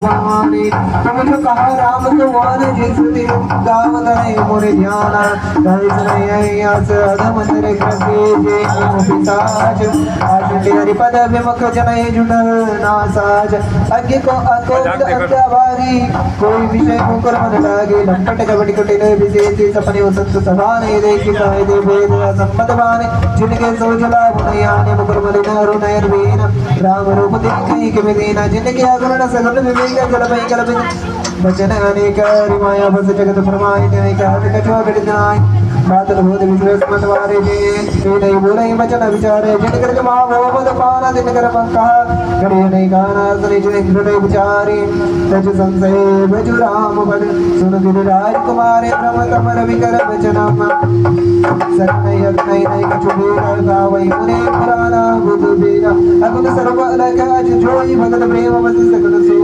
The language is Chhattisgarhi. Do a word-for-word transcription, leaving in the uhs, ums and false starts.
भवानी। तुम जो कहा राम को मान, जैसे तेरे गावत रहे मोरे ध्याना। गाइस नहीं आई आस अधम अंदर कर दीजे पिशाच। आशु के हरिपद विमुख जनय जुडल ना साज। अग्नि को अकोल अंगावारी, कोई विषय मुकर मन लागे। लंपट कपट कुटिल विशेष सपने वसंत सभा नहीं देखी। काय दे भेद असंबत बाने, जिनके सोच लाभ नहीं आने। मुकुर मलिन अरु नयन वीन, राम रूप देखहि किम दीना। जिनके अगुण सगुण विवेक जल महि कल्पित। वचन अनेक हरि माया बस जगत भ्रमाय। नहीं कहत कछु अघटित नाय। बात बहुत विश्वास मत वारे जे, ये नहीं बोले वचन विचारे। जिन कर जमा वो मत पाना, दिन कर पंखा करे नहीं गाना। सुनि जो इंद्र ने विचारी, तज संशय बजु राम बल। सुन गिर राजकुमार भ्रम तम रवि कर वचनम। सक नहीं अक नहीं नहीं कछु बेरा, गावै मुनि पुराना बुध बेरा। अकुन सर्व अलख अजु जोई, भगत प्रेम बस सकल सो